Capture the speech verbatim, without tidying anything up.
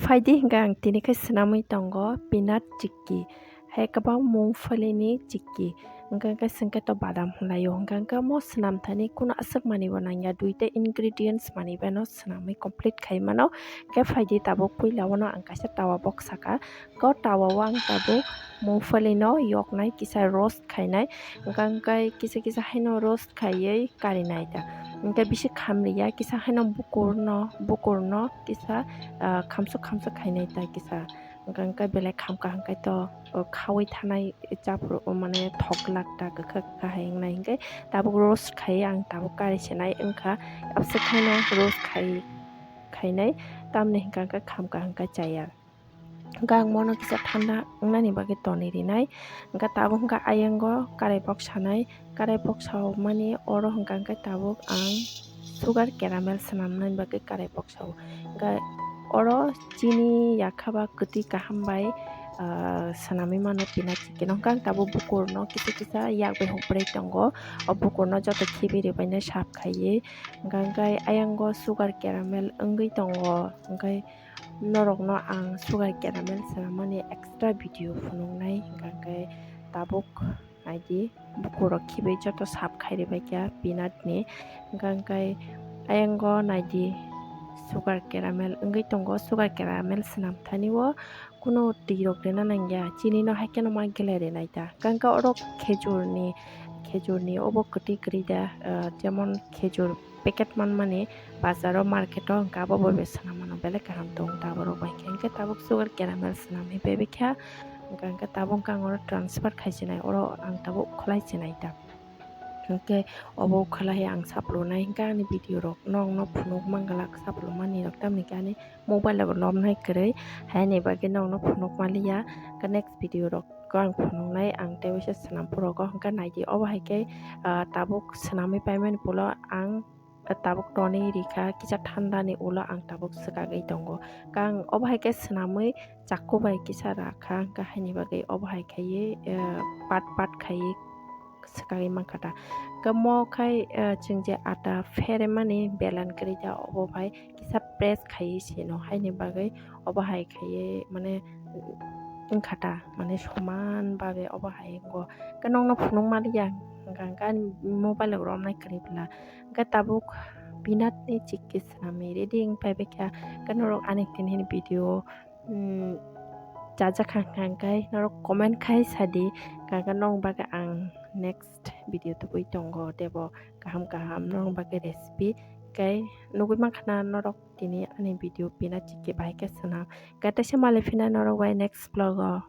Phaidi hwnkhe ang tini khe swnamwi tongo peanut chikki, hai kwbang mungphalini chikki, hwnkhe hwnkhe chwng khe to badam hwnlaio, hwnkhe hwnkhe omo swnam thani kuno aswk manwi bo nangya, duita ingredients manwi beno swnamwi complete khai mano. Hwnkhe phaidi tabuk puila o no ang kaisa tawa boksaka, o tawa o ang tabuk mungphalino yoknai kisa roast khainai, hwnkhe hwnkhe kisa kisa haino roast khaiwi karinai ta. Hwnkhe bisi khamliya, kisa haino bukurno, bukurno kisa, ah, khamsok khamsok khainai ta kisa. Hwnkhe hwnkhe belai khamkha hwnkhe to, o, khaui thanai chaphuru, o, mane thoklak ta kwkha kwkha hai wngnai hwnkhe tabuk roast khaiwi ang tabuk kari sinai wngkha. Abswk haino roast khai, khainai, tamni hwnkhe hwnkhe khamkha hwnkhe chaya. Hwnkhe ang mono kisa thanda wngnani bagwi tonwi rinai. Hwnkhe tabuk hwnkhe ayango karai boksanai, karai boksao mani oro hwnkhe hwnkhe tabuk ang sugar caramel swnamnani bagwi karai boksao. Hwnkhe oro chini yakha ba kwtwi kaham bai, ah, swnamwi mano peanut chikki no. Hwnkhe ang tabuk bukurno kisa kisa yak bai hukbrwi tongo, o bukurno joto khibi ribaino sap khaiwi. Hwnkhe hwnkhe ayango sugar caramel wngwi tongo, hwnkhe norokno ang sugar caramel swnamani extra video phunuknai, hwnkhe tabuk naidi bukurok khibi joto sap khairibaikha peanut ni, hwnkhe ayango naidi sugar caramel wngwi tongo. Sugar caramel swnam thani o kuno twi rok rina nangya, chini no hai kheno ma gele rinai ta, hwnkhe oro khejur ni, khejur ni obo kwtwi kwrwi da, ah, jemon khejur packet manmani bazar o, market o, hwnkhe abo bo bai swnam mano, belai kaham tong ta borok bai khe. Hwnkhe tabuk sugar caramel swnamwi phaibakha, hwnkhe hwnkhe tabuk hwnkhe ang oro transfer khai sinai, oro ang tabuk kholai sinai ta. Hwnkhe obo kholai ang saplunai, hwnkhe ani video rok nokno phunuk manglak saplumani rok, tamni khe ani mobile rok lomnai kwrwi, haini bagwi nokno phunuk manliya. Hwnkhe next video rok ang phunuknai ang tei waisa swnam phurogo, hwnkhe naidi obo hai khe, ah, tabuk swnamwi paimani ulo ang tabuk tonwi rikha, kisa thandani ulo ang tabuk swkagwi tongo. Khe ang obo hai khe swnamwi chakku bai kisa rakha, hwnkhe haini bagwi obo hai khaiwi, eh, pat pat khaiwi swkagwi mankha ta. Khe mo khai, eh, chwng je ata pheremani belan kwrwi ta, obo bai kisa press khaiwi sino, haini bagwi obo hai khaiwi mane wngkha ta, mane soman babe obo hai wngo. Khe nokno phunuk manliya, hwnkha hwnkhe ani mobile rok romnai kwrwi bwla. Hwnkhe tabuk peanut ni chikki swnamwi ready wng phaibaikha. Hwnkhe norok ani tini hini video, um, chajak kha hwnkha hwnkhe norok comment khai sadi, hwnkha hwnkhe norok bagwi ang next video tubui tongo teibo kaham kaham norok bagwi recipe. Hwnkhe nugui mankha na norok tini ani video peanut chikki bahai khe swnam. Hwnkhe teisa malai phina norok bai next vlog o.